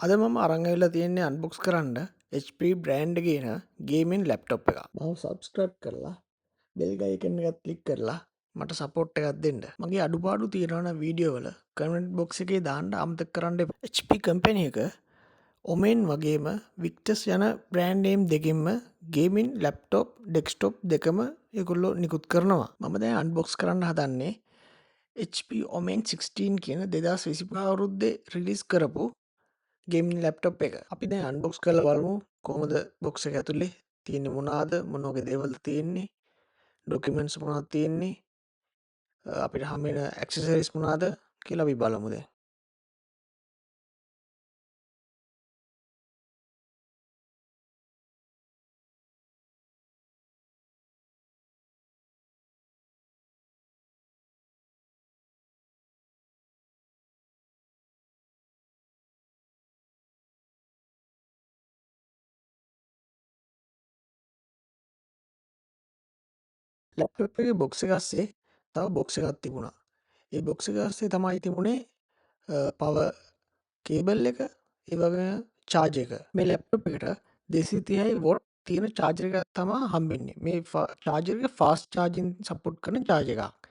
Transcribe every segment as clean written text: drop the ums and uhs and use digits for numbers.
අද මම අරන් ඇවිල්ලා තියෙන්නේ අන්බොක්ස් කරන්න HP brand එකේ එන ගේමින් ලැප්ටොප් එකක්. මාව සබ්ස්ක්‍රයිබ් කරලා බෙල් අයිකන් එකත් ක්ලික් කරලා මට සපෝට් එකක් දෙන්න. මගේ අඩුපාඩු තියෙනවා නම් වීඩියෝ වල කමෙන්ට් බොක්ස් එකේ දාන්න අමතක කරන්න එපා. HP company එක ඔමෙන් වගේම වික්ටස් යන බ්‍රෑන්ඩ් නේම් දෙකෙන්ම ගේමින් ලැප්ටොප් ඩෙස්ක්ටොප් දෙකම ඒගොල්ලෝ නිකුත් කරනවා. මම දැන් අන්බොක්ස් කරන්න හදන්නේ HP Omen 16 කියන 2025 අවුරුද්දේ රිලීස් කරපු ගේමින් ලැප්ටොප් එක. අපි දැන් අන්බොක්ස් කරලා බලමු කොහොමද බොක්ස් එක ඇතුලේ තියෙන්නේ මොනවාද, මොන වගේ දේවල්ද තියෙන්නේ, ඩොකියුමන්ට්ස් මොනවද තියෙන්නේ, අපිට හම් වෙන ඇක්සසරිස් මොනවාද කියලා අපි බලමු දැන්. ලැප්ටොප් එකේ බොක්ස් එක අස්සේ තව බොක්ස් එකක් තිබුණා. ඒ බොක්ස් එක අස්සේ තමයි තිබුණේ පවර් කේබල් එක, ඒ වගේම චාර්ජර් එක. මේ ලැප්ටොප් එකට 230 what තියෙන චාර්ජර් එකක් තමයි හම්බෙන්නේ. මේ චාර්ජර් එක ෆාස්ට් චාර්ජින් සපෝට් කරන චාර්ජර් එකක්.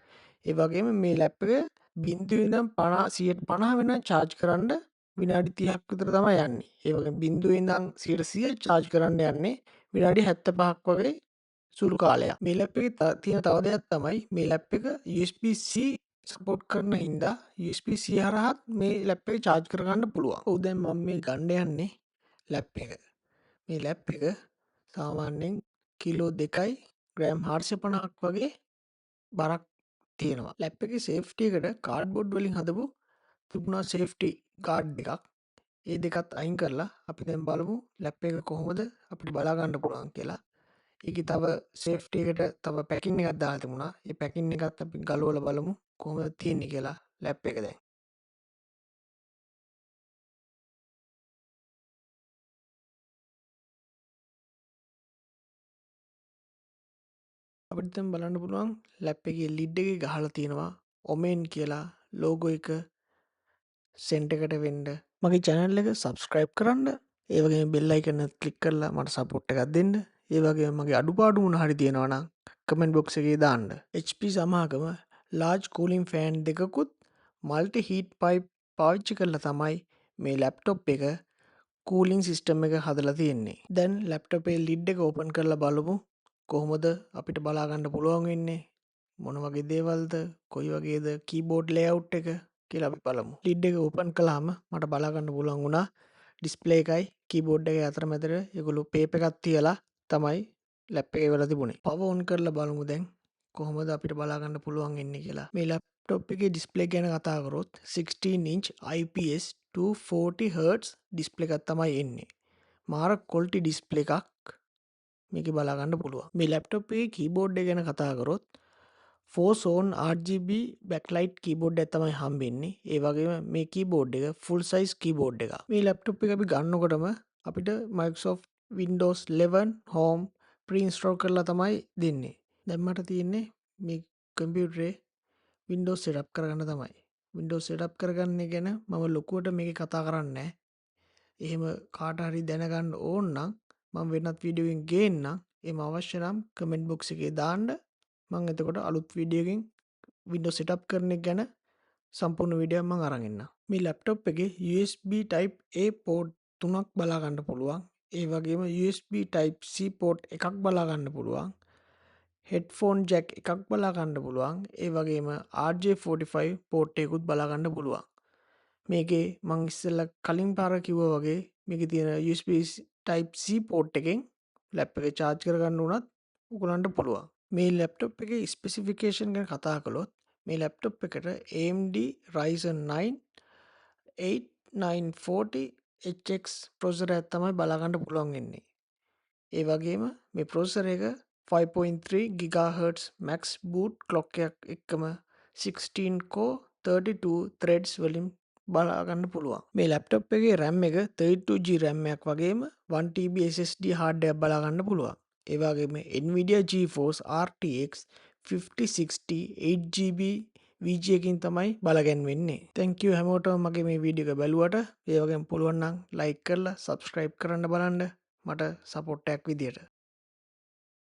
ඒ වගේම මේ ලැප් එක බිංදුව ඉඳන් 50% වෙනකන් චාර්ජ් කරන්න විනාඩි 30ක් විතර තමයි යන්නේ. ඒ වගේම බිංදුව ඉඳන් 100% චාර්ජ් කරන්න යන්නේ විනාඩි 75ක් වගේ සුළු කාලයක්. මේ ලැප් එකේ තියෙන තව දෙයක් තමයි මේ ලැප් එක USB-C support කරන හින්දා USB-C හරහත් මේ ලැප් එක චාර්ජ් කරගන්න පුළුවන්. ඔව්, දැන් මම මේ ගන්න යන්නේ ලැප් එක. මේ ලැප් එක සාමාන්‍යයෙන් කිලෝ 2යි ග්‍රෑම් 450ක් වගේ බරක් තියෙනවා. ලැප් එකේ සේෆ්ටි එකට කාඩ්බෝඩ් වලින් හදපු තිබුණා සේෆ්ටි ගාඩ් එකක්. ඒ දෙකත් අයින් කරලා අපි දැන් බලමු ලැප් එක කොහොමද අපිට බලා ගන්න පුළුවන් කියලා. ඒකේ තව සේෆ්ටි එකට තව පැකින් එකක් දාලා තිබුණා. ඒ පැකින් එකත් අපි ගලවලා බලමු කොහොමද තියෙන්නේ කියලා ලැප් එක දැන්. අපිට දැන් බලන්න පුළුවන් ලැප් එකේ ලිඩ් එකේ ගහලා තියෙනවා ඔමෙන් කියලා ලෝගෝ එක සෙන්ටර් එකට වෙන්න. මගේ channel එක subscribe කරන්න, ඒ වගේම බෙල් අයිකන් එකත් ක්ලික් කරලා මට සපෝට් එකක් දෙන්න. ඒ වගේම මගේ අඩුපාඩු මොන හරි තියෙනවා නම් කමෙන්ට් බොක්ස් එකේ දාන්න. HP සමාගම large cooling fan දෙකකුත් multi heat pipe පාවිච්චි කරලා තමයි මේ ලැප්ටොප් එක කූලින් සිස්ටම් එක හදලා තියෙන්නේ. දැන් ලැප්ටොප් එකේ ලිඩ් එක ඕපන් කරලා බලමු කොහොමද අපිට බලා ගන්න පුළුවන් වෙන්නේ, මොන වගේ දේවල්ද, කොයි වගේද කීබෝඩ් ලේඅවුට් එක කියලා අපි බලමු. ලිඩ් එක ඕපන් කළාම මට බලා ගන්න පුළුවන් වුණා ඩිස්ප්ලේ එකයි කීබෝඩ් එකයි අතරමැදට ඒගොල්ලෝ පේපර් එකක් තියලා තමයි ලැප් එකේ වෙලා තිබුණේ. පවර් ඔන් කරලා බලමු දැන් කොහොමද අපිට බලා ගන්න පුළුවන් වෙන්නේ කියලා. මේ ලැප්ටොප් එකේ ඩිස්ප්ලේ ගැන කතා කරොත් 16 inch IPS 240 hertz display එකක් තමයි එන්නේ. මාර ක්වොලිටි ඩිස්ප්ලේ එකක් මේකේ බලා ගන්න පුළුවන්. මේ ලැප්ටොප් එකේ කීබෝඩ් එක ගැන කතා කරොත් 4 zone RGB backlight keyboard එකක් තමයි හම්බෙන්නේ. ඒ වගේම මේ කීබෝඩ් එක full size keyboard එකක්. මේ ලැප්ටොප් එක අපි ගන්නකොටම අපිට Microsoft Windows 11 Home pre-install කරලා තමයි දෙන්නේ. දැන් මට තියෙන්නේ මේ කම්පියුටරේ Windows setup කරගන්න තමයි. Windows setup කරගන්න ගැන මම ලොකුවට මේකේ කතා කරන්නේ නැහැ. එහෙම කාට හරි දැනගන්න ඕන නම් මම වෙනත් වීඩියෝ එකකින් ගේන්නම්. එහෙම අවශ්‍ය නම් කමෙන්ට් බොක්ස් එකේ දාන්න. මම එතකොට අලුත් වීඩියෝ එකකින් Windows setup කරන එක ගැන සම්පූර්ණ වීඩියෝ එකක් මම අරන් එන්නම්. මේ ලැප්ටොප් එකේ USB type A port තුනක් බලා ගන්න පුළුවන්. ඒ වගේම USB type C port එකක් බලා ගන්න පුළුවන්. හෙඩ්ෆෝන් ජැක් එකක් බලා ගන්න පුළුවන්. ඒ වගේම RJ45 port එකකුත් බලා ගන්න පුළුවන්. මේකේ මං ඉස්සෙල්ලා කලින් පාර කිව්වා වගේ මේකේ තියෙන USB type C port එකෙන් ලැප් එක චාර්ජ් කරගන්න උනත් ඔයගොල්ලන්ට පුළුවන්. මේ ලැප්ටොප් එකේ ස්පෙසිෆිකේෂන් ගැන කතා කළොත් මේ ලැප්ටොප් එකට AMD Ryzen 9 8940 HX processor එකක් තමයි බලා ගන්න පුළුවන් වෙන්නේ. ඒ වගේම මේ ප්‍රොසෙසර් එක 5.3 gigahertz max boot clock එකක් එක්කම 16 core 32 threads වලින් බලා ගන්න පුළුවන්. මේ ලැප්ටොප් එකේ RAM එක 32 GB RAM එකක් වගේම 1 TB SSD hard එකක් බලා ගන්න පුළුවන්. ඒ වගේම Nvidia GeForce RTX 5060 8 GB VGA එකකින් තමයි බලගැන්වෙන්නේ. Thank you හැමෝටම මගේ මේ වීඩියෝ එක බැලුවට. ඒ වගේම පුළුවන් නම් ලයික් කරලා සබ්ස්ක්‍රයිබ් කරන්න බලන්න මට සපෝට් එකක් විදියට.